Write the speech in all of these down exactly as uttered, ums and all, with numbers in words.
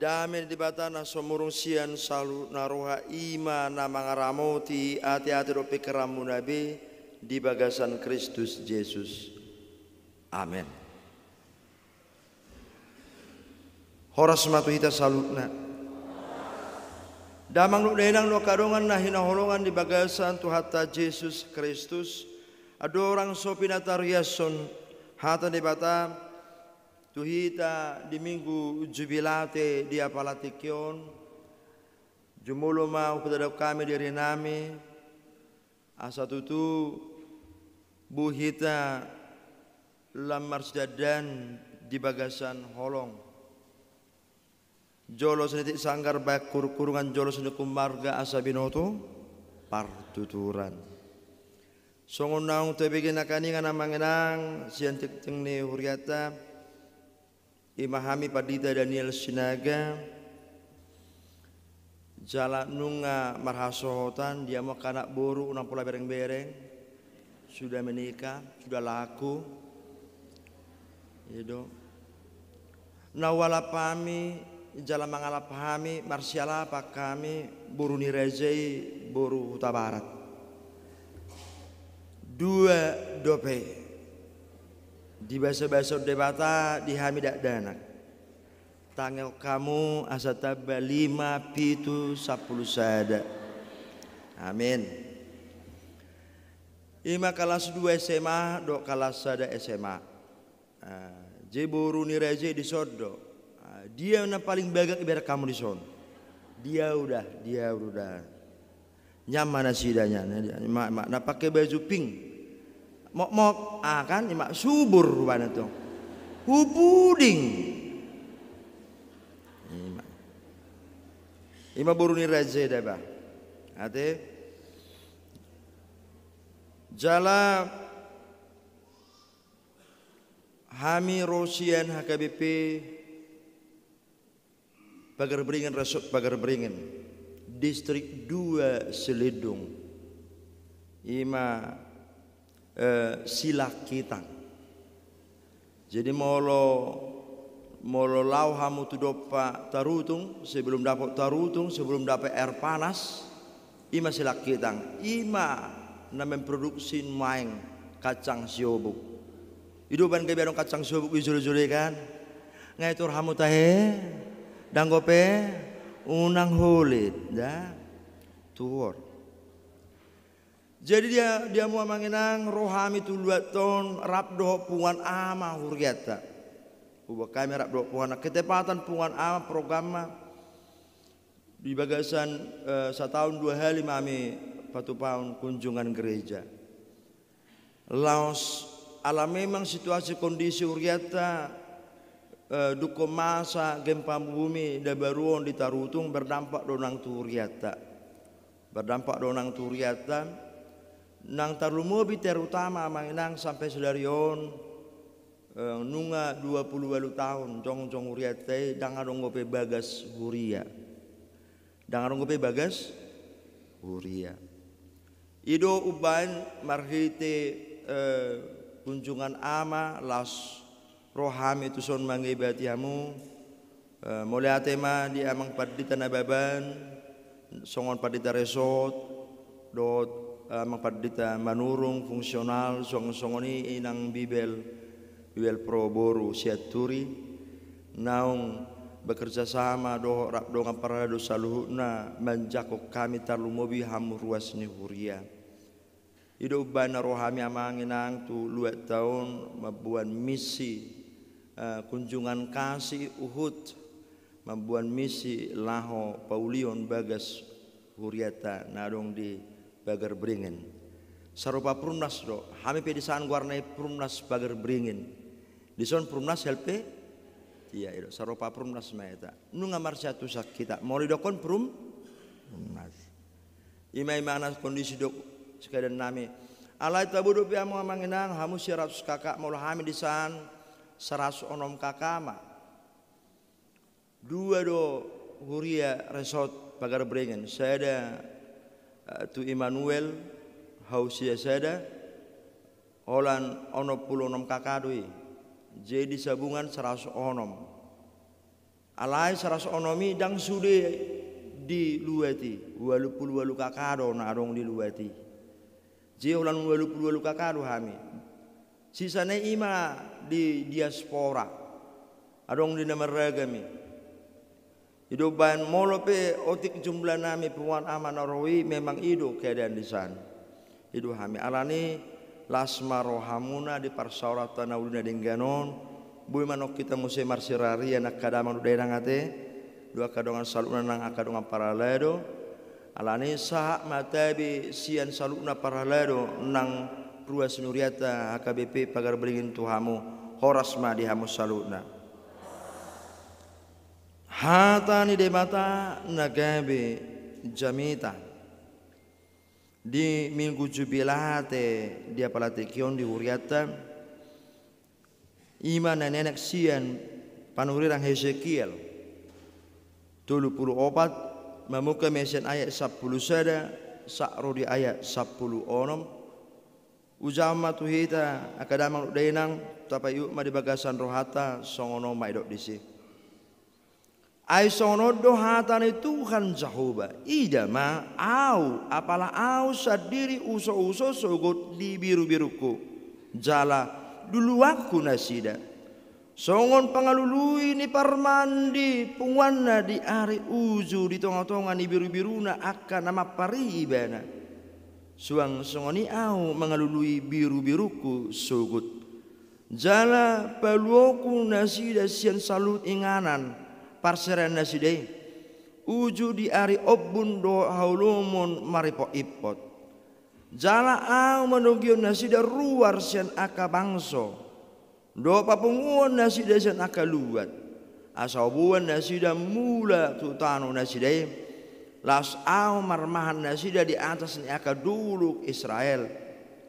Dame ni Debata na sumurung sian saluhutna roha, i ma na mangaramoti ateate dohot pingkiranmuna be di bagasan Kristus Jesus. Amen. Horas ma tu hita saluhutna. Damang dohot dainang dohot angka dongan na hinaholongan di bagasan Tuhanta Jesus Kristus, andorang so pinatariashon hata ni Debata tu hita di Minggu Jubilate di apala tingki on, jumolo ma hupatadahon hami dirinami, asa tutu boi hita lam marsidandan di bagasan holong. Jolo sinitik sanggar bahen hurunghurungan, jolo siningkung marga asa binoto partuturan. Songon naung tabege nangkaningan amang inang sian tingting ni hurianta, i ma hami Pandita Daniel Sinaga, jala nunga marhasohotan, dia ma angka anak boru, unang pola berengbereng, sudah menikah, sudah laku. I do. Na hualap hami, jala mangalap hami, marsialapan hami, boru ni raja i, boru Hutabarat. Dua dope. Dibasabasahon Debata di hami dakdanak. Tangihon hamu asa tamba lima, pitu, sampulu sada. Amin. I ma kalas dua S M A dohot kalas sada S M A. Ah, jadi boru ni raja i dison do. Ah, dia na paling bagak ibereng hamu dison. Dia udah, dia udah. Nyaman nasida, nyaman. Ima, ima, na pake baju pink. Mokmok, ah kan, ima subur rupana tong. Hupuding. Ima. Ima boru ni raja i da bah. Ate. Jala hami ro sian H K B P Pagar Beringin, Resort Pagar Beringin, Distrik dua Silindung. Ima, eh, Silangkitang. Jadi molo, molo laho hamu tu dompak Tarutung, sebelum dapot Tarutung, sebelum dapot air panas, ima Silangkitang, ima na memproduksi nuaeng kacang siobuk. I do umbahen gabe adong kacang siobuk i jolo-jolo i kan. Nga itor hamu tahe, dang dope, unang holit da. Tuhor. Jadi dia, dia hamu amang inang, ro hami tu luat on rap dohot punguan ama hurianta. Huboan hami rap dohot punguan, ketepatan punguan ama programna. Di bagasan, eh, sataon dua hali ma hami patupahon kunjungan gereja. Laos ala memang situasi kondisi hurianta, eh, dungkon masa gempa bumi na baru on di Tarutung, berdampak do nang tu hurianta. Berdampak do nang tu hurianta. Nang tarlumobi terutama amang inang sampe sadari on, eh, nunga dua pulu ualu taon jongjong hurianta i, dang adong dope bagas huria. Dang adong dope bagas huria. I do umbahen marhite, eh, kunjungan ama laos ro hami tuson mangebati hamu. Eh, mauliate ma di amang Pandita Nababan, songon Pandita Resort, dohot, eh, amang Pandita Manurung, fungsional, songon, songon i inang Bibel, Bibel Pro boru Sianturi, naung bekerja sama dohot rap dongan parhalado saluhutna manjangkon hami tarlumobi hamu ruas ni huria. I do umbahen na ro hami amang inang tu luatta on mamboan misi, eh, kunjungan kasih uhut, mamboan misi laho paulihon bagas hurianta na adong di Pagar Beringin. Sarupa perumnas do, hami pe disanggar na i perumnas Pagar Beringin. Dison perumnas L P. Ia, i do, sarupa perumnas ma hita. Nunga marsiantusan hita. Molo didokkon perum-, perumnas. Ima, ima na kondisi do keadaan nami. Alai tabo dope hamu amang inang, hamu seratus K K, molo hami disan seratus onom K K ma. Dua do huria Resort Pagar Beringin, sada, eh, tu Immanuel, hausia sada, holan onom pulu onom K K do i. Jadi sabungan seratus onom. Alai saratus onom i ndang sude di luat i, ualu pulu ualu K K do na adong di luat i. Jadi holan ualu pulu ualu K K do hami. Sisana i ma di diaspora. Adong di na marragam i. I do umbahen molo pe otik jumlahnami punguan Ama na ro i, memang i do keadaan di san. I do hami. Alani las ma rohamuna di parsaoranta na uli na denggan on. Boi ma nang hita muse marsirarian angka damang dohot dainang ate, dohot angka dongan saluhutna nang angka dongan parhalado. Alani sahat ma tabe sian saluhutna parhalado nang ruas ni hurianta H K B P Pagar Beringin tu hamu. Horas ma di hamu saluhutna. Hata ni Debata na gabe jamita. Di Minggu Jubilate di apala tingki on di hurianta, i ma na nienet sian panurirang Hesekiel tolu pulu opat, mamungka ma sian ayat sampulu sada sahat ro di ayat sampulu onom. Hujalo ma tu hita angka damang dohot dainang, tapaihut ma di bagasan rohanta, songon on ma didok disi. Ai songon on do hata ni Tuhan Jahowa: Ida ma, Ahu, apala Ahu sandiri husouso sogot di birubirungku, jala luluanku nasida. Songon pangalului ni parmandi punguanna di ari uju di tongatonga ni birubiruna angka na mampari ibana, suang songon i Ahu mangalului birubirungku sogot. Jala paluoku nasida sian saluhut inganan parserean nasida i, uju di ari ombun dohot haholomon maripotimpot. Jala Ahu manogihon nasida ruar sian angka bangso, dohot papunguhon nasida sian angka luat, asa huboan nasida mulak tu tano nasida i, laos Ahu marmahan nasida di atas ni angka dolok Israel,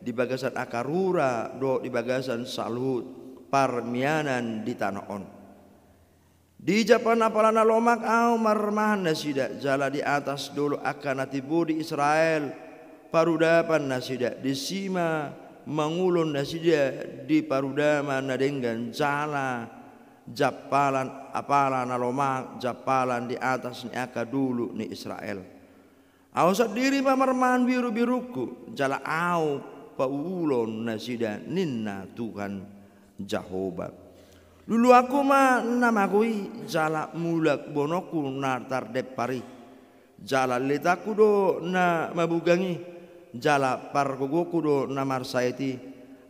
di bagasan angka rura dohot di bagasan saluhut parmianan di tano on. Di jampalan apala na lomak Ahu marmahan nasida, jala di atas dolok angka na timbo di Israel parudapan nasida, disi ma mangulon nasida di parudapan na denggan, jala jampalan apala na lomak jampalan di atas ni angka dolok ni Israel. Ahu sandiri ma marmahan birubirungku, jala Ahu pauulon nasida, ninna Tuhan Jahowa. Luluanku ma na mago i, jala mulak bonongku na tardempar i. Jala letangku do na mabugang i, jala pargogoonku do na marsahit i.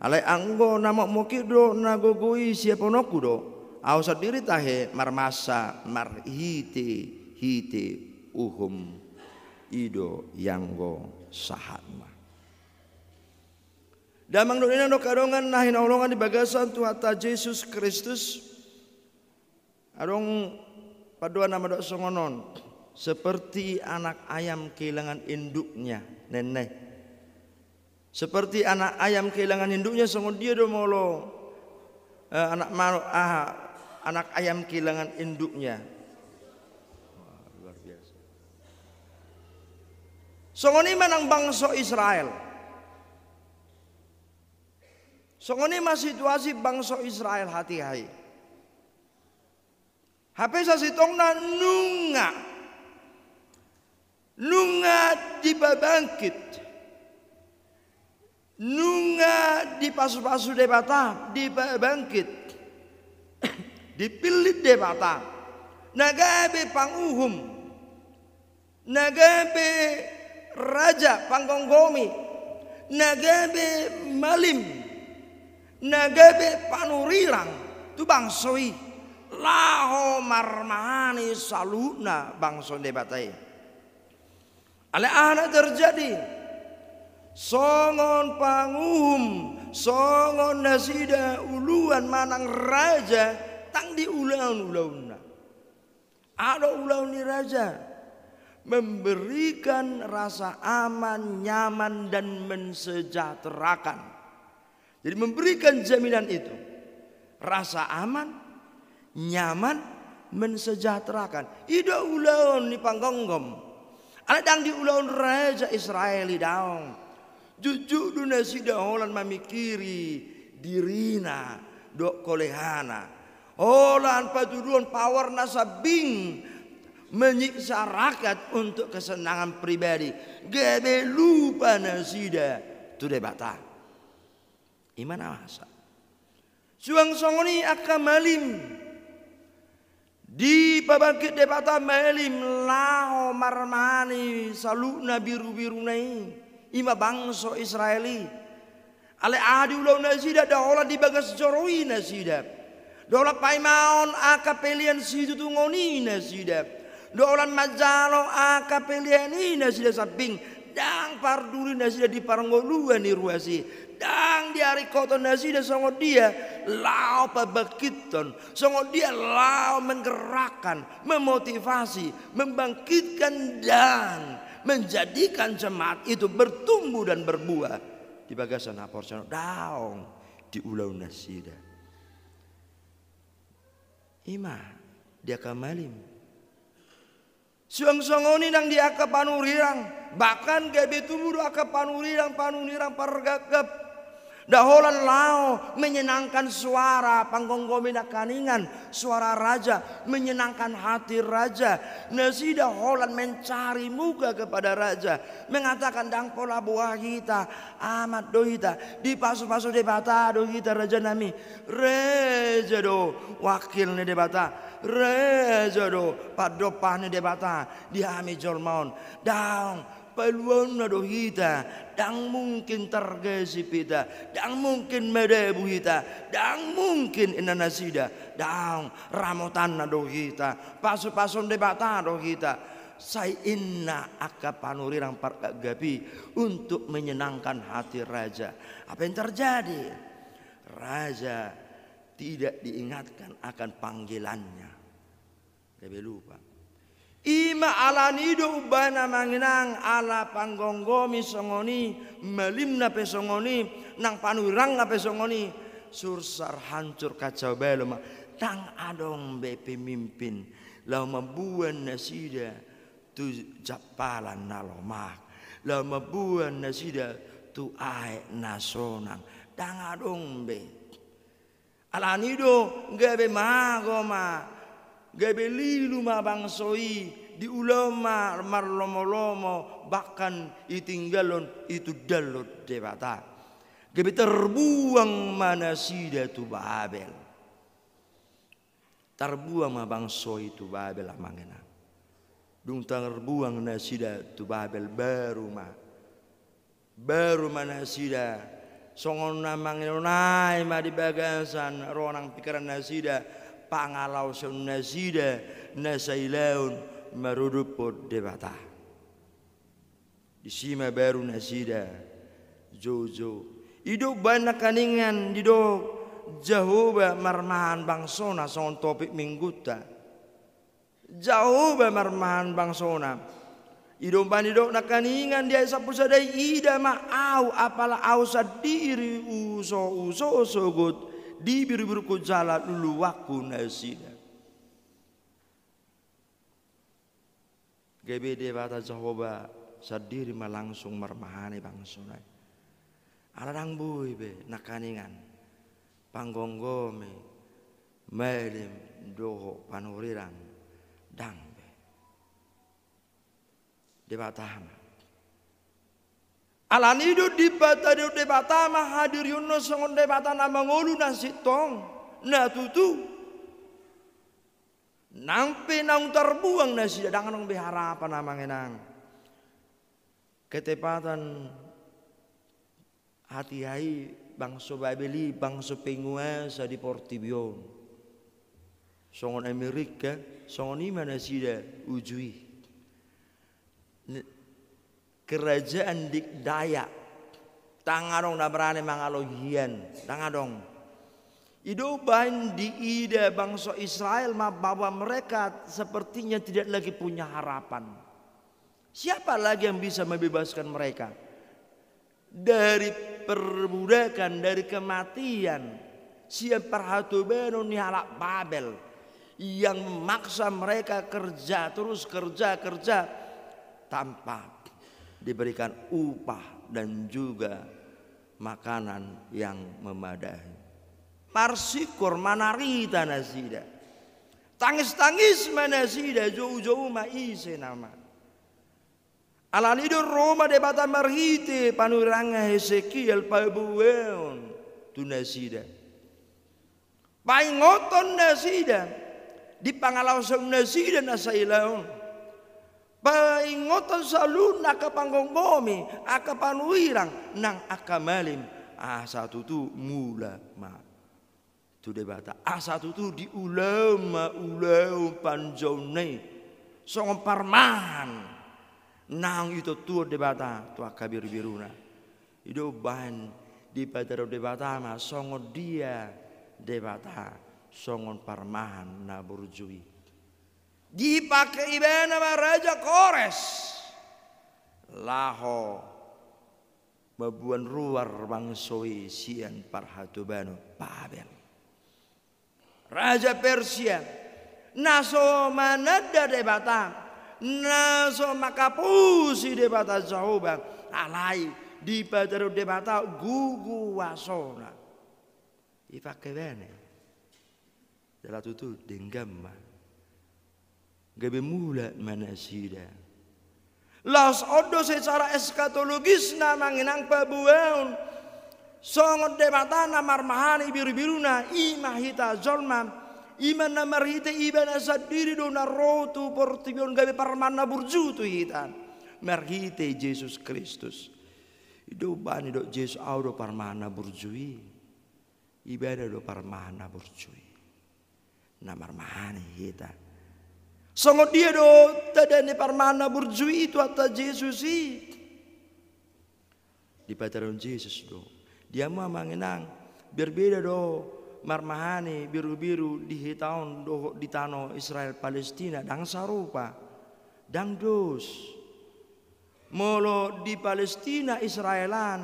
Alai anggo na mokmok i do na gogo i, siapononku do. Ahu sandiri tahe marmasa marhitehite uhum. I do ianggo sahatna. Damang dohot dainang dohot angka dongan na hinaholongan di bagasan Tuhanta Jesus Kristus. Adong pandohan na mandok songon on: Seperti anak ayam kehilangan induknya, ninna i. Seperti anak ayam kehilangan induknya, songon dia do molo, eh, anak manuk, aha, anak ayam kehilangan induknya. Wah, luar biasa. Songon i ma nang bangso Israel. Songon i ma situasi bangso Israel hatiha i. Hape sasintongna nunga, nunga dipabangkit, nunga dipasupasu Debata, dipabangkit, dipillit Debata, na gabe panguhum, na gabe raja panggomgomi, na gabe malim, na gabe panurirang tu bangso i, laho marmahani saluhutna bangso ni Debata i. Alai aha na terjadi? Songon panguhum, songon nasida uluan manang raja, ndang diulahon ulaonna. Aha do ulaon ni raja? Memberikan rasa aman, nyaman, dan mensejahterakan. Jadi, memberikan jaminan itu. Rasa aman, nyaman, mensejahterakan. I do ulaon ni panggonggom. Alai ndang diulahon raja Israel i daong. Jujur do nasida holan mamingkiri dirina dohot kolehana. Holan patuduhon power na sambing menyiksa rakyat untuk kesenangan pribadi. Gabe lupa nasida tu Debata. I ma na masa. Suang songon i angka malim. Dipabangkit Debata malim laho marmahani saluhutna birubiruna i, i ma bangso Israel i. Alai aha diulahon nasida? Nda holan di bagas joro i nasida. Nda holan paimaon angka pelean situtungon i nasida. Nda holan manjalo angka pelean i nasida sambing. Ndang parduli nasida di parngoluan ni ruas i. Ndang diaringkothon nasida songon dia laho pabangkithon, songon dia laho menggerakkan, memotivasi, membangkitkan, dan menjadikan jemaat itu bertumbuh dan berbuah di bagasan haporseaon. Daong diulahon nasida. I ma di angka malim. Suang songon i nang di angka panurirang, bahkan gabe tubu do angka panurirang, panurirang pargapgap. Nda holan laho menyenangkan suara panggomgomi nangkaningan, suara raja, menyenangkan hati raja. Nasida holan mencari muka kepada raja, mengatakan, "Ndang pola boha hita, amat do hita, dipasupasu Debata do hita, raja nami." Raja do wakil ni Debata, raja do pandompahan ni Debata di hami jolma on. Daong, paluaonna do hita, ndang mungkin targasip hita, ndang mungkin madabu hita, ndang mungkin inna nasida. Daong, ramotanna do hita, pasupasuon Debata do hita. Sai inna angka panurirang pargapgap i untuk menyenangkan hati raja. Apa yang terjadi? Raja tidak diingatkan akan panggilannya. Gabe lupa. I ma alani i do umbahen, amang inang, ala panggomgomi songon i, malimna pe songon i, nang panurirangna pe songon i, sursar, hancur, kacau balau ma. Ndang adong be pemimpin laho mamboan nasida tu jampalan na lomak, laho mamboan nasida tu aek na sonang. Ndang adong be. Alani i do gabe mago ma, gabe lilu ma bangso i, diulahon ma marlomolomo, bahkan ditinggalhon, ditundalhon Debata. Gabe tarbuang ma nasida tu Babel. Tarbuang ma bangso i tu Babel, amang inang. Dung tarbuang nasida tu Babel, baru ma, baru ma nasida songon na mangelonai ma di bagasan roha nang pingkiran nasida pangalaosion nasida na sailaon maruduphon Debata. Disi ma baru nasida joujou. I do umbahen nangkaningan didok Jahowa marmahan bangsona songon topik minggunta. Jahowa marmahan bangsona. I do umbahen didok nangkaningan di ayat sampulu sada i, "Ida ma ahu, apala ahu sandiri husouso sogot di birubirungku jala luluanku nasida." Gabe Debata Jahowa sandiri ma langsung marmahani bangsona i. Ala ndang boi be nangkaningan panggomgomi, malim dohot panurirang, ndang be. Debata ma. Alani i do dipatadingkon Debata ma hadirionna songon Debata na mangolu, na sintong, na tutu. Nang pe naung tarbuang nasida, ndang adong be harapan, amang inang. Ketepatan hatiha i, bangso Babel i bangso penguasa di portibi on. Songon Amerika, songon i ma nasida uju i. N-, kerajaan dikdaya. Ndang adong na berani mangalo hian, ndang adong. I do umbahen diida bangso Israel ma bahwa mereka sepertinya tidak lagi punya harapan. Siapa lagi yang bisa membebaskan mereka dari perbudakan, dari kematian, sian parhatobanon ni halak Babel yang memaksa mereka kerja terus, kerja, kerja, tanpa diberikan upah dan juga makanan yang memadai. Marsingkor manarita nasida. Tangis-tangis ma nasida, joujou ma ise nama. Alani do ro ma Debata marhite panurirangna Hesekiel paboaon tu nasida. Paingothon nasida, di pangalaosion nasida na sailaon. Paingothon saluhutna angka panggomgomi, angka panurirang, nang angka malim, asa tutu mulak ma tu Debata. Asa tutu diulahon ma ulaon panjouonna i songon parmahan naung itontuhon Debata tu angka birubiruna. I do umbahen dipataridahon Debata ma songon dia Debata, songon parmahan na burju i. Dipake ibana ma Raja Kores laho mamboan ruar bangso i sian parhatobanon Babel. Raja Persia, na so mananda Debata, na so mangkapusi Debata Jahowa, alai dipataridahon Debata gogo huasona. Dipake ibana. Jala tutu denggan ma. Gabe mulak ma nasida. Laos on do secara eskatologisna amang inang paboaon. Songon Debata na marmahani birubiruna, i ma hita jolma. I ma na marhite ibana sandiri do na ro tu portibi on gabe parmahan na burju tu hita. Marhite Jesus Kristus. I do umbahen didok Jesus, au do parmahan na burju i. Ibana do parmahan na burju i. Na marmahani hita. Songon dia do tanda ni parmahan na burju i Tuhanta Jesus i? Dipataridahon Jesus do. Dia ma amang inang, berbeda do marmahani birubiru di hita on dohot di tano Israel Palestina, ndang sarupa. Ndang dos. Molo di Palestina Israel an,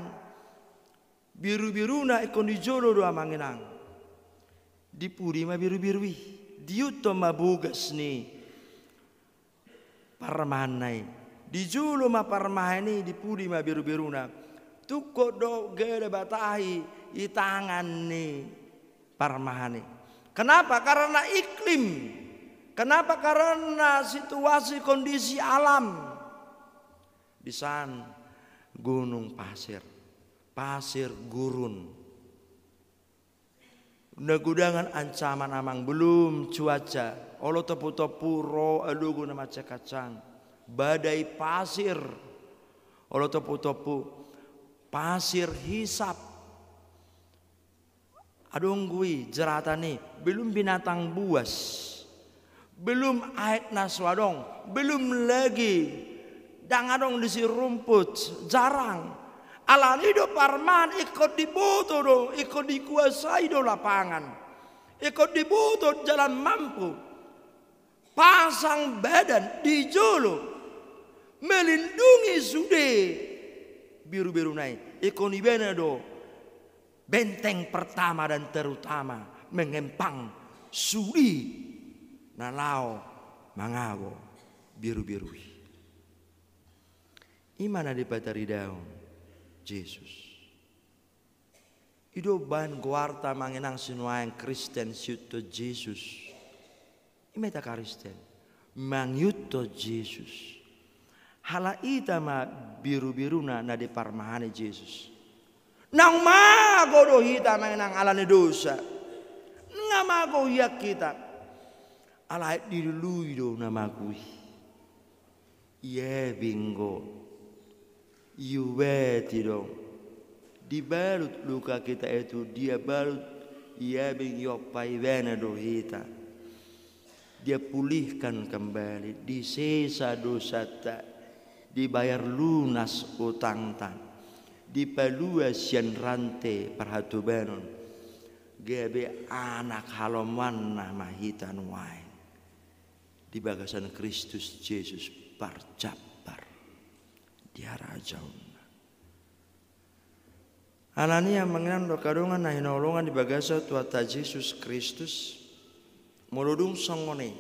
birubiruna ingkon di jolo do amang inang. Di pudi ma birubiru i. Diihuthon ma bogas ni parmahanna i. Di jolo ma parmahan i, di pudi ma birubiruna. Tungkot do gada batahi i tangan ni parmahan i. Kenapa? Karena iklim. Kenapa? Karena situasi kondisi alam. Di san gunung pasir, pasir gurun. Na godangan ancaman amang, belum cuaca, olo tompu-tompu ro alogo na mansai kancang, badai pasir, olo tompu-tompu pasir hisap. Adong do i jeratan i, belum binatang buas, belum aek na so adong, belum lagi ndang adong disi rumput, jarang. Alani do parmahan ingkon diboto do, ingkon dikuasai do lapangan, ingkon diboto jalan mampu. Pasang badan di jolo, melindungi sude birubiruna i. Ingkon ibana do benteng pertama dan terutama mengempang sude na laho mangago birubiru i. I ma na dipataridahon Jesus. I do baen goarta amang inang sinuaeng Kristen, siuthon Jesus. I ma hita Kristen, mangiuthon Jesus. Halak hita ma birubiruna na diparmahani Jesus. Naung mago do hita amang inang ala ni dosa. Nga mago hian hita. Alai dilului do na mago i. Iabing do, iubati do, dibalut luka kita itu, dia balut, iabing iompa ibana do hita. Dia pulihkan kembali, disesa dosanta, dibayar lunas utangta, dipalua sian rante parhatobanon, gabe anak halomoanna ma hita nuaeng. Di bagasan Kristus Jesus parjambar di harajaonna. Alani i amang inang dohot angka dongan na hinaholongan di bagasan Tuhanta Jesus Kristus, molo dung songon i,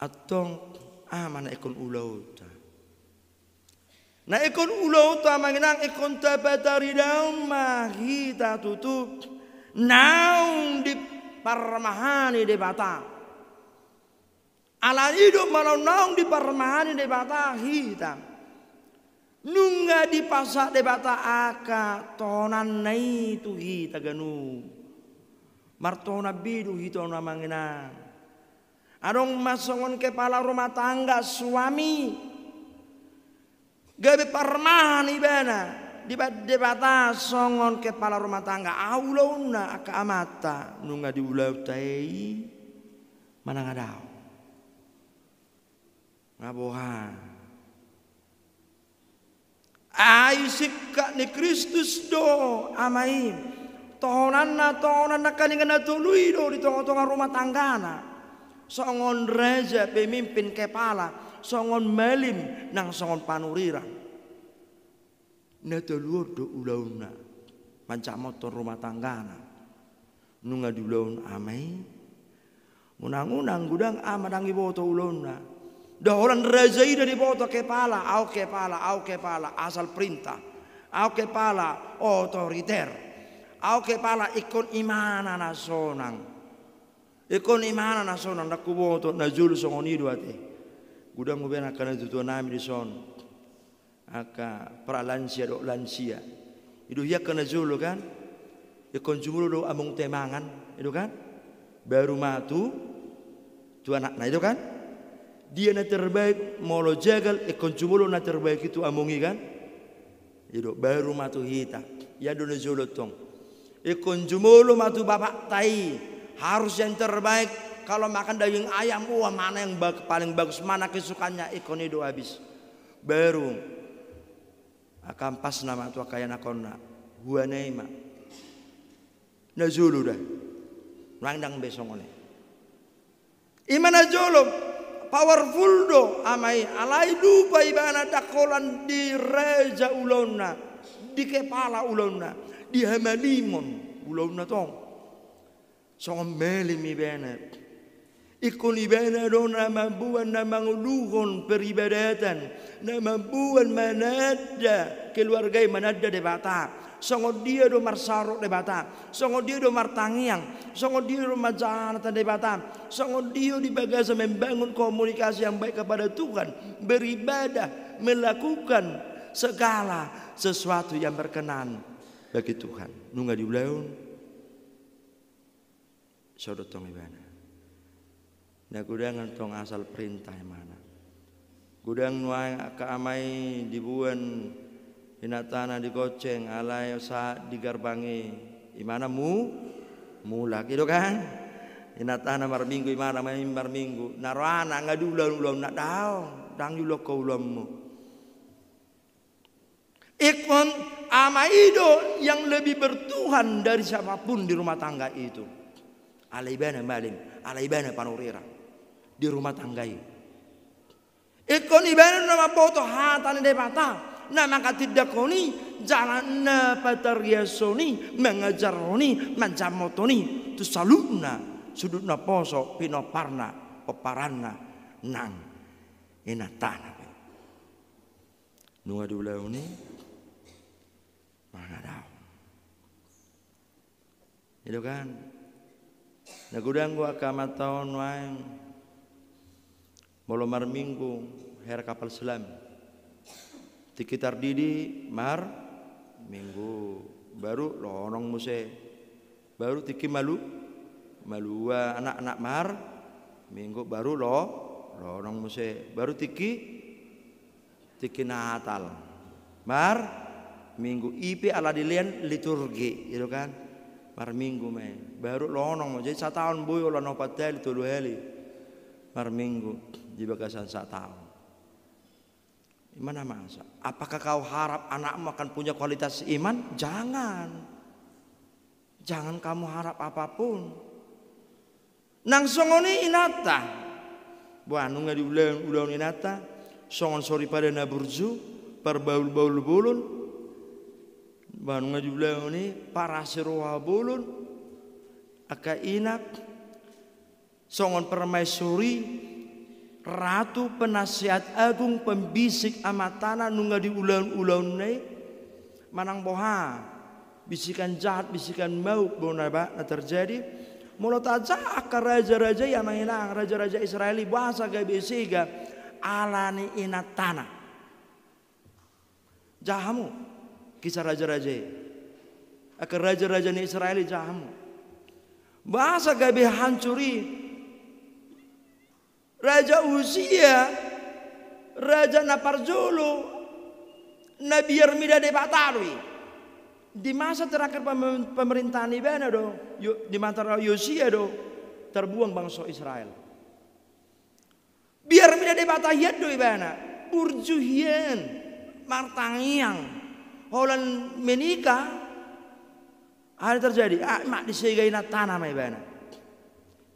antong aha ma na ingkon ulaonta? Na ingkon ulaonta amang inang, ingkon tapataridaon ma hita tutu naung diparmahani Debata. Alani i do molo naung diparmahani Debata hita, nunga dipasahat Debata angka tohonanna i tu hita ganup. Martohonan be do hita on amang inang. Adong ma songon kepala rumah tangga suami, gabe parmahan ibana di ba-, Debata songon kepala rumah tangga. Aha ulaonna angka amanta? Nunga diulaonta i manang daong? Nga boha. Ai singkat ni Kristus do ama i. Tohonanna, tohonan nangkaningan na tolu i do di tongatonga rumah tanggana. Songon raja, pemimpin, kepala, songon malim, nang songon panurirang. Na tolu on do ulaonna manjamothon rumah tanggana. Nunga diulaon ama i. Unang-unang godang ama ndang diboto ulaonna. Nda holan raja i do diboto kepala, au kepala, au kepala, asal perintah. Au kepala, otoriter. Au kepala, ingkon imana na sonang. Ingkon imana na sonang, ndang huboto na jolo songon i do ate. Godang hubaen angka natuatuanami dison. Angka pralansia dohot lansia. I do hian angka na jolo kan? Ingkon jumolo do amongta mangan, i do kan? Baru ma tu, tu anakna, i do kan? Dia na terbaik, molo jagal, ingkon jumolo na terbaik i tu among i kan? I do, baru ma tu hita. Ia do na jolo tong. Ingkon jumolo ma tu bapakta i. Harus yang terbaik. Kalau makan daging ayam, wah, mana yang bag-, paling bagus, mana kesukaannya, ingkon i do habis. Baru angka ampasna ma tu angka ianakhonna, huanai ma. Na jolo da. Nuaeng ndang be songon i. I ma na jolo, powerful do ama i, alai lupa ibana ndang holan di raja ulaonna, di kepala ulaonna, di hamalimon ulaonna tong. Songon malim ibana. Ingkon ibana do na mamboan, na manguluhon peribadatan, na mamboan mananda keluarga i, mananda Debata. Songon dia do marsaor Debata, songon dia do martangiang, songon dia do manjaha hata Debata, songon dia di bagasan membangun komunikasi yang baik kepada Tuhan, beribadah, melakukan segala sesuatu yang berkenan bagi Tuhan. Nunga diulaon. Sodo tong ibana. Na godang antong asal perintah imana. Godang nuaeng angka ama i diboan inantana di goceng, alai sahat di garbang i imana mu-, mulak, i do kan? Inantana marminggu, imana ma i marminggu. Na rohana nga diulaon ulaonna, daong, ndang diulaonhu ulaonmu. Ingkon ama i do yang lebih bertuhan dari siapapun di rumah tangga itu. Alai ibana malim, alai ibana panurirang di rumah tangga i. Ingkon ibana na mamboto hata ni Debata, na manghatindanghon i, jala na patariashon i, mangajarhon i, manjamothon i tu saluhutna sundut naposo, pinomparna, pomparanna nang inantana pe. Nunga diulaon i manang daong. I do kan? Na godang do angka amanta on nuaeng molo marminggu, hera kapal selam. Tingki tardidi marminggu, baru lonong muse. Baru tingki malu-, malua anak-anak marminggu, baru lo-, lonong muse. Baru tingki, tingki Natal marminggu, i pe ala dilean liturgi, i do kan? Marminggu ma i. Baru lonong ma. Jadi sataon boi holan opat hali, tolu hali marminggu di bagasan sataon. Imana masa? Apakah kau harap anakmu akan punya kualitas iman? Jangan. Jangan kamu harap apapun. Nang songon i inanta. Boa, nunga diulaon, ulaon inanta songon soripada na burju, parbaulbaul bolon. Boa, nunga diulaon i parasi roha bolon. Angka inak songon permaisuri, Ratu, penasehat agung, pembisik Amanta na nunga di ulaon-ulaonna i, manang boha, bisikan jahat, bisikan mauk, bona ba na terjadi. Molo tajaha angka raja-raja i, amang inang, raja-raja Israel i, boasa gabe sega? Ala ni inantana. Jaha hamu, Kisah Raja-raja i. Angka raja-raja ni Israel i, jaha hamu. Boasa gabe hancur i? Raja Usia, raja na parjolo, na biar mida Debata do i. Di masa terakhir pem-, pemerintahan ibana do, Yo-, di masa Yosia do, terbuang bangso Israel. Biar mida Debata hian do ibana, burju hian, martangiang, holan menikah, aha na terjadi? Ah, ma disega inantana ma ibana.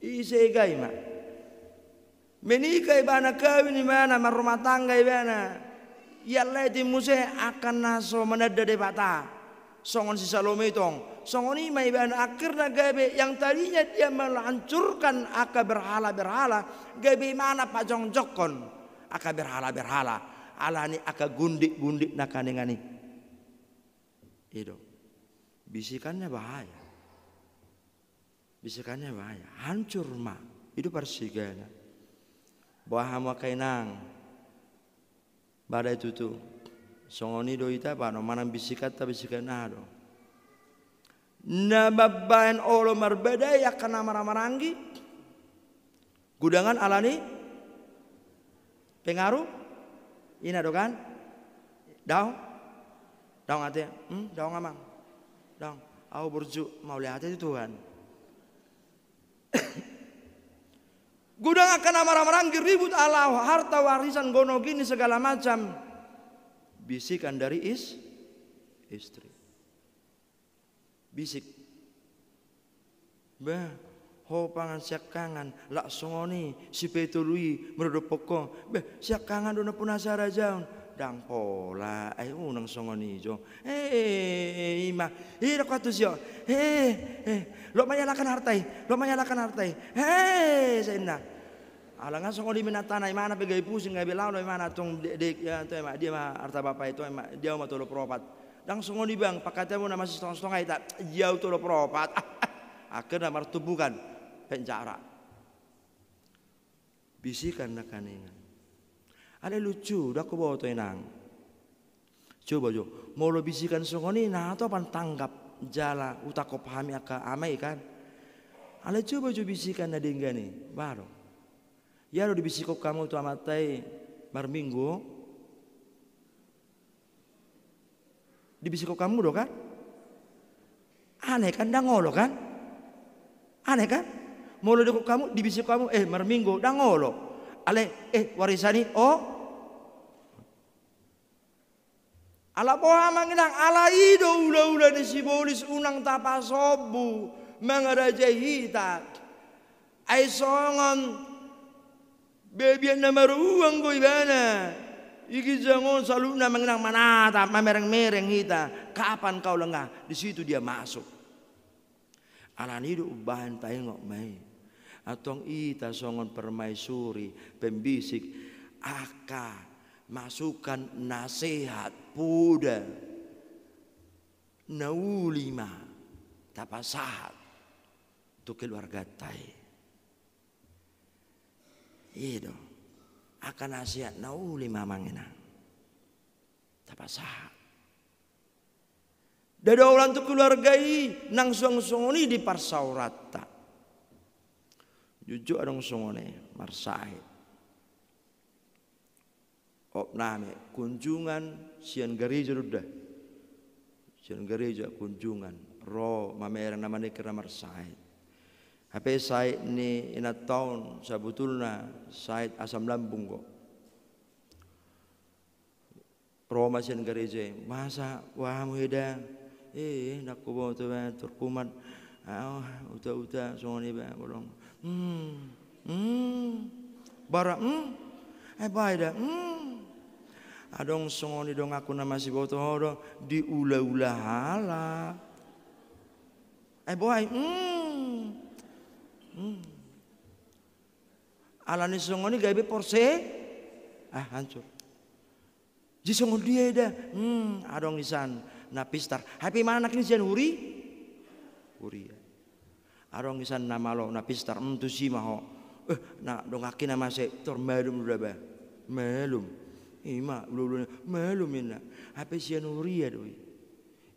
Disega i ma. Menikah ibana, kawin ibana, marrumah tangga ibana. Ialai muse angka na so mananda Debata. Songon si Salome i tong. Songon i ma ibana, akhirna gabe yang tadinya dia menghancurkan angka berhala-berhala, gabe ibana pajongjongkon angka berhala-berhala. Ala ni angka gundik-gundik nangkaningan i. I do. Bisikannya bahaya. Bisikannya bahaya, hancur ma. I do parsigana. Boha hamu angka inang? Badai tutu. Songon i do hita, ba, manang bisikanta bisikan aha do? Na mambahen olo marbadai angka na marhahamaranggi. Gudangan ala ni pengaruh. Ina do kan? Daong. Daong ate. Hmm, daong amang. Daong. Ahu burju, mauliate tu Tuhan. Godang angka na marhahamaranggi, ribut ala harta warisan, gonogini, segala macam. Bisikan dari is-, istri. Bisik. Bah, ho pangan siangkangan, lak songon i, si pe tolu i, maradophon ho. Bah, siangkangan do na punasa rajaon. Ndang pola, ai unang songon i jo. Eh, ima. Ih, dok atu sio. Eh, eh, lot ma ialakan harta i, lot ma ialakan harta i. Eh, sainna. Ala nga songon i ma inantana, imana pe gabe pusing, gabe laho imana, tong de, de, ya, tu ima, dia ma harta bapa i, tu ima, dia ma tolu pulu opat. Ndang songon i bang, pangkataion na masih setengah-setengah i, tak, dia tolu pulu opat. Akhirna martumbukan penjara. Bisikan nangkaningan. Alai lucu, ndang huboto inang. Coba jo, molo bisikan songon i, na topan tanggap jala hutangkop hami angka ama i kan. Alai coba jo bisikan na denggan i, baru. Ia do dibisikhon hamu tu amanta i marminggu. Dibisikhon hamu do kan? Aneh kan, ndang olo kan? Aneh kan? Molo didok hamu, dibisikhon hamu, eh, marminggu, ndang olo. Alai, eh, warisan i, oh. Ala boha amang inang, ala i do ula-ula ni sibolis unang tapasombu mangarajai hita. Ai songon bebian na maruang do ibana. I ginjang on saluhutna amang inang manatap, mamereng-mereng hita. Kapan kau lengah, di situ dia masuk. Ala ni do umbahen taingot ma i. Antong hita songon permaisuri, pembisik, angka masukan, nasehat, poda, na uli ma tapasahat tu keluarganta i. I do. Angka nasehat na uli ma amang inang tapasahat. Ndada holan tu keluarga i nang suang songon i di parsaoranta. Jujur adong songon i, marsahit. Op nami, kunjungan sian gareja do da. Sian gareja kunjungan. Ro mamereng na maningkir na marsahit. Hape sahit ni inanta on sabutulna sahit asam lambung do. Ro ma sian gareja i, masa, boha hamu eda? Eh, ndang huboto ba, tor kumat. Ah, uta-uta, songon i ba, bolong. Hmm, hmm. Bara, hmm. Ai boha eda, hmm. Adong songon i donganku na masiboto ho do, diula-ula halak. Ai boha i, hmm. Hmm. Alani songon i gabe porse, ah, hancur. Jadi songon dia eda, hmm, adong isan na pistar. Hape imana nangkin sian huri, huria. Adong isan na malo na pistar, hmm, tusi ma ho. Eh, na donganki na masa i, tor malum do da ba. Malum. Ima, ulu-ulu, malum inna. Hape sian huria do i.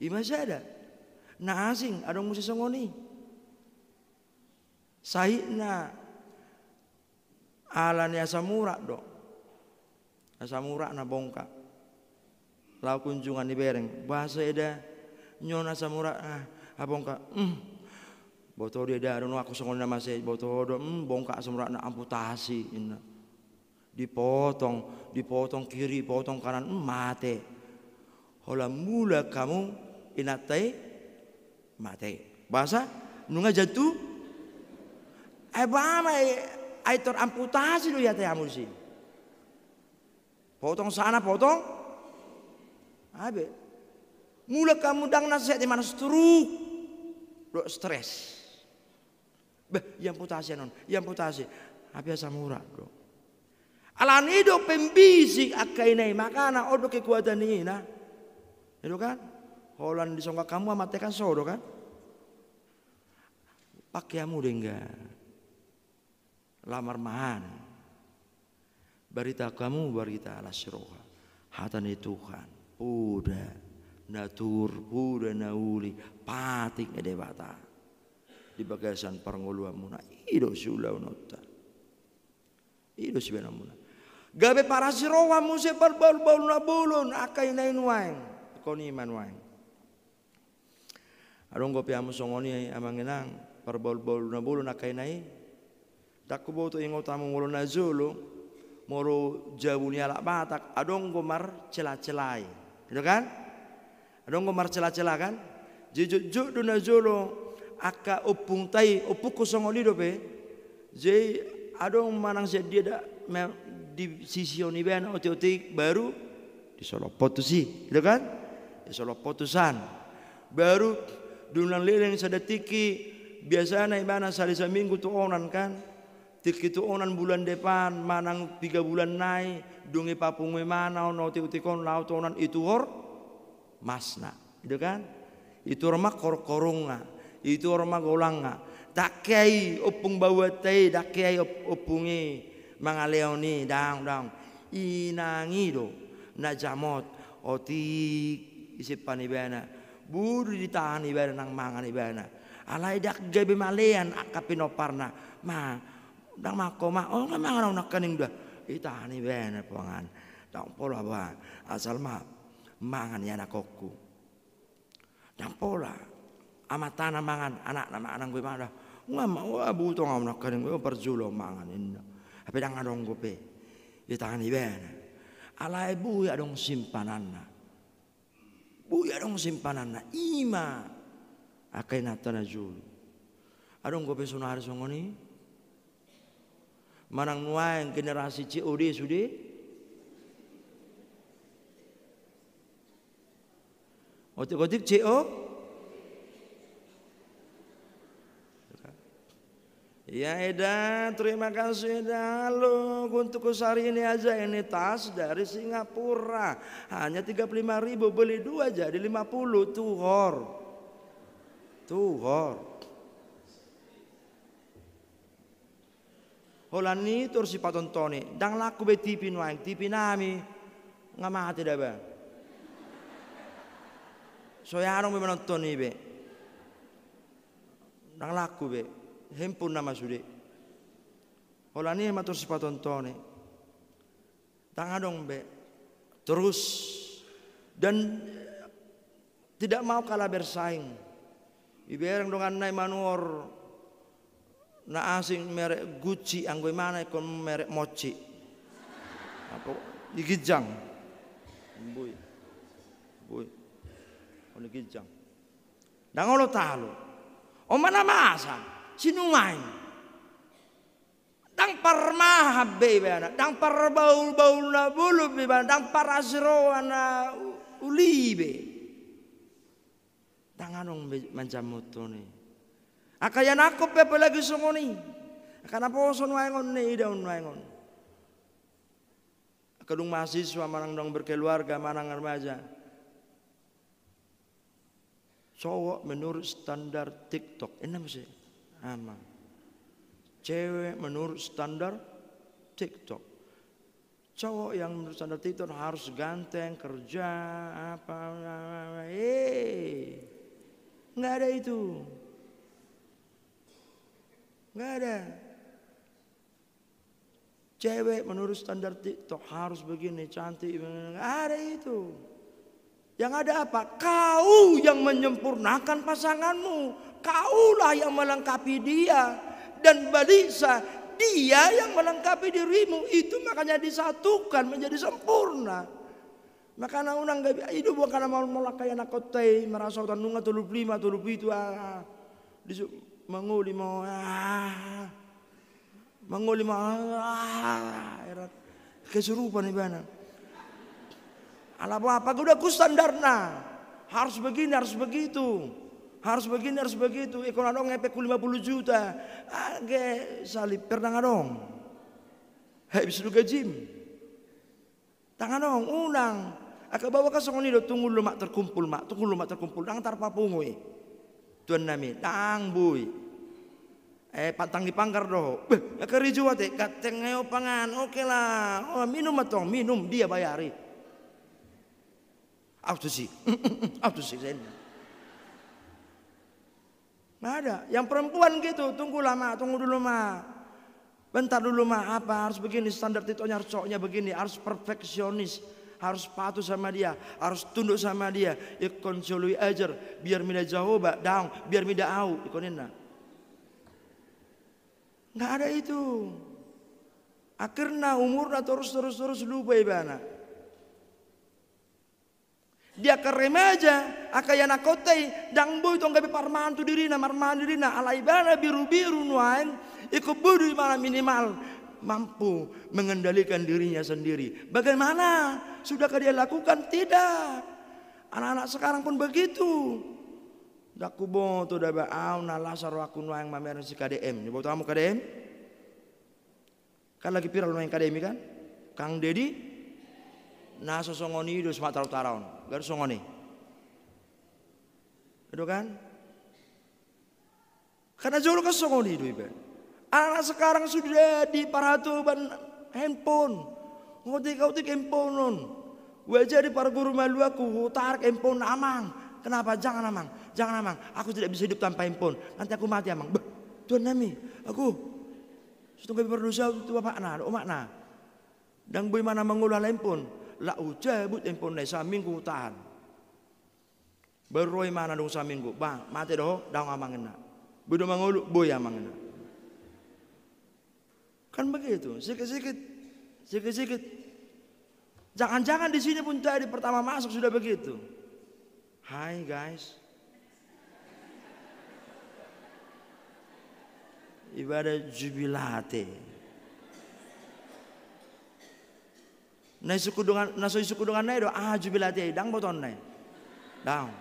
Ima sada. Na asing, adong muse songon i. Sahitna alani asam urat do. Asam urat na bongkak. Laho kunjungan ibereng. Boasa eda nyon asam urat, ah, bongkak. Hmm. Boto do eda, adong nangkin songon i na masa i, boto do, hmm, bongkak asam urat na amputasi, inna. Dipotong, dipotong kiri, potong kanan, hmm, mate. Holan mulak hamu inanta i mate. Boasa? Nunga jantung? Ai boha ma i, ai tor amputasi do iate hamu disi. Potong sana, potong. Ai be. Mulak hamu ndang na sehat imana, stroke. Dohot stres. Bah, iamputasi annon, iamputasi. Hape asam urat do. Alani i do pembisik angka ina i, makana on do kekuatan ni ina. I do kan? Holan disonggak hamu amanta i kan so do kan? Pake hamu denggan. Lamar mahan. Barita hamu, barita las ni roha. Hata ni Tuhan. Poda na tur, poda na uli, patik ni Debata. Di bagasan parngoluanmuna, i do siulaonta. I do sibahenonmuna. Gabe parasi roha muse parbahulbahul na bolon, angka ina i nuaeng. Ingkon i ma nuaeng. Adong dope hamu songon i amang inang, parbahulbahul na bolon angka ina i. Ndang huboto, ingot hamu molo najolo, molo jabu ni halak Batak, adong do marcela-cela i. I do kan? Adong do marcela-cela kan? Jadi jotjot do najolo angka ompungta i, ompungku songon i dope. Jadi adong manang sian dia da, me-, disisihon ibana otik-otik baru disolophon tusi, i do kan? Disolophon tusan. Baru dung leleng sada tingki, biasana ibana sada saminggu tu onan kan? Tingki tu onan bulan depan, manang piga bulan nai, dung ipapungu ibana on otik-otik on laho tu onan, ituhor masna. I do kan? Ituhor ma korung-korungna, ituhor ma golangna. Ndang hea i ompung baoanta i, ndang hea i op-, ompung i mangalehon i, daong, daong. Inang i do na jamot, otik disimpan ibana. Boi do ditahan ibana nang mangan ibana. Alai ndang gabe malean angka pinomparna. Ma, ndang mangko ma, oh, nga mangan au nangkaning da. Ditahan ibana pangan. Ndang pola ba, asal ma mangan i anakhonhu. Ndang pola. Amantana mangan, anakna mangan, anggo i mangan da. Nga ma, wah, butong au nangkaning, wah, parjolo mangan, inna. Hape ndang adong dope. Ditahan ibana. Alai boi adong simpananna. Boi adong simpananna. I ma angka inanta najolo. Adong dope saonari songon i? Manang nuaeng generasi C O D sude? Otik-otik C O? Ya, Eda, terima kasih, Eda. Halo, untuk ku sehari ini aja ini tas dari Singapura. Hanya tiga puluh lima ribu, beli dua jadi lima puluh, tuhor. Tuhor. Holan i tor sipatontoni, ndang laku be T V nuaeng, T V nami nga mate da ba. So adong be manonton i be. Ndang laku be, handphone nama sude. Holan i ma tor sipatontoni. Ndang adong be. Terus, dan tidak mau kalah bersaing. Ibereng donganna i manuhor na asing merek Gucci, anggo imana ingkon merek Mocci. Apa? I ginjang. Boi. Boi. On i ginjang. Ndang olo talu. On ma na masa, sinuaeng. Ndang parmahan be ibana, ndang parbaulbaul na bolon be ibana, ndang parasi roha na u-, uli be. Ndang adong be manjamothon i. Angka ianakhon pe apalagi songon i. Angka na poso nuaeng on, na idaon nuaeng on. Angka dung mahasiswa manang dung berkeluarga manang remaja. Cowok menurut standar TikTok. Ini mesti aman. Cewek menurut standar TikTok. Cowok yang menurut standar TikTok harus ganteng, kerja, apa, apa, apa. Eh, nggak ada itu. Nggak ada. Cewek menurut standar TikTok harus begini, cantik, nggak ada itu. Yang ada apa? Kau yang menyempurnakan pasanganmu. Kaulah yang melengkapi dia. Dan balisa, dia yang melengkapi dirimu. Itu makanya disatukan menjadi sempurna. Makana unang gabe, i do bukan na mau molak kaya anak kota i, merasa utan nunga tolu puluh lima, tolu puluh pitu, ah. Disu-, mangoli mau, ah. Mangoli ma, ah, erat. Kesurupan ibana. Ala apa, apa udah ku standarna. Harus begini, harus begitu. Harus begini, harus begitu. Ikon adong ngepek ku lima puluh juta. Age salib pernah adong. Hei, bisa juga gym. Tangan on, unang. Angka baoa kan songon i do, tunggu dulu ma terkumpul ma, tunggu dulu ma terkumpul. Ndang tarpapungu i. Tuan nami, ndang boi. Eh, pantang dipanggar do. Beh, angka rijua te, ganteng nai ho pangan, oke lah. Oh, minum ma tong, minum, dia bayari. Au tusi. Au tusi, sen. Nggak ada. Yang perempuan gitu, tunggulah ma, tunggu dulu ma. Bentar dulu ma, apa, harus begini, standar TikToknya harus cowoknya begini, harus perfeksionis, harus patuh sama dia, harus tunduk sama dia. Ingkon so olo i ajar, biar mida Jahowa, daong, biar mida au, ingkon ninna. Nggak ada itu. Akhirna umurna torus, torus, torus lupa ibana. Di angka remaja, angka ianakhonta i, ndang boi tong gabe parmahan tu dirina, marmahan dirina, ala ibana birubiru nuaeng, ingkon boi do ibana minimal mampu mengendalikan dirinya sendiri. Bagaimana? Sudahkah dia lakukan? Tidak. Anak-anak sekarang pun begitu. Ndang huboto daba au na las rohangku nuaeng mamereng si K D M. Huboto hamu K D M? Kan lagi viral nuaeng K D M i kan? Kang Dedi, na so songon i do Sumatera Utara on. Gabe songon i. I do kan? Karena jolo kan songon i do iba. Anak sekarang sudah diparhatoban handphone. Ngotik-otik handphone on. Ua jadi parguru maluangku, hutarik handphone, amang. Kenapa? Jangan, amang. Jangan, amang. Aku tidak bisa hidup tanpa handphone. Nanti aku mati, amang. Bah, Tuhan nami. Aku Sitong gabe pardosa tu bapakna, dohot omakna. Ndang boi ma na mangolu ala handphone. Laho cabut handphone na i, saminggu tahan. Baru ro imana dung saminggu. Bah, mate do ho, daong amang inna. Boi do mangolu, boi amang inna. Kan begitu, sikit-sikit, sikit-sikit. Jangan-jangan di sini pun tadi pertama masuk sudah begitu. Hai, guys. Ibadah jubilate. Na isungkun dongan, na so isungkun donganna i do, ah, jubilate i, ndang botoonna i. Daong.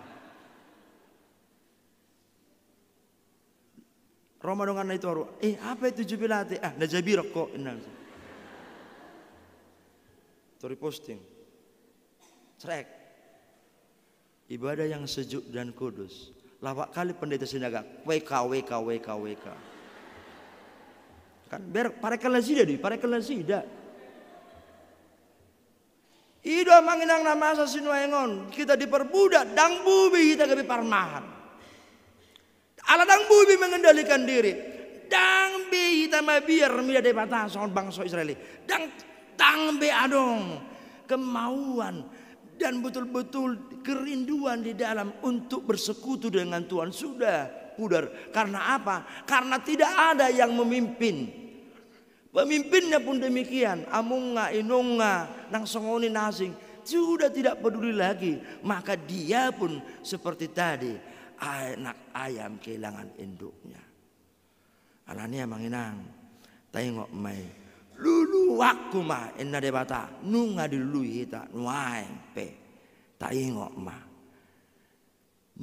Ro ma donganna i toru, "Eh, apa itu jubilate?" "Ah, na jabirok ho," inna. Toru posting. Srek. Ibadah yang sejuk dan kudus. Lawak kali pendeta sinaga, W K, W K, W K, W K. Kan ber-, parekan nasida do i, parekan nasida. I do amang inang na masa sinuaeng on, hita diperbudak, ndang boi be hita gabe parmahan. Ala ndang boi be mengendalikan diri. Ndang be hita mabiar mida Debata songon bangso Israel i. Ndang, ndang be adong kemauan dan betul-betul kerinduan di dalam untuk bersekutu dengan Tuhan. Sudah pudar. Karena apa? Karena tidak ada yang memimpin. Pemimpinnya pun demikian, amungnga, inongnga, nang songon i na asing, sudah tidak peduli lagi, maka dia pun seperti tadi, anak ayam kehilangan induknya. Alani i amang inang, taingot ma i, luluanku ma, inna Debata, nunga dilului hita, nuaeng pe, taingot ma,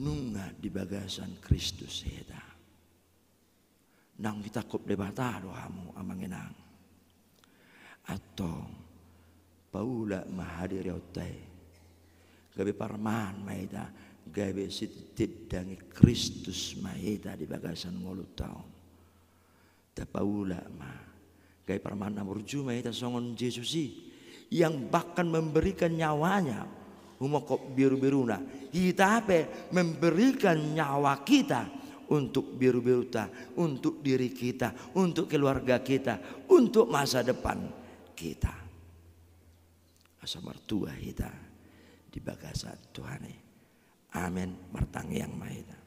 nunga di bagasan Kristus hita. Naung ditangkop Debata do hamu amang inang. Antong, paulak ma hadiriaonta i. Gabe parmahan ma hita, gabe sitindangi Kristus ma hita di bagasan ngolunta on. Tapaulak ma, gabe parmahan na burju ma hita songon Jesus i, yang bahkan memberikan nyawanya humongkop berubéruna. Hita pe memberikan nyawa kita untuk berubérunta, untuk diri kita, untuk keluarga kita, untuk masa depan kita. Asa martua hita di bagasan Tuhan i. Amen. Martangiang ma hita.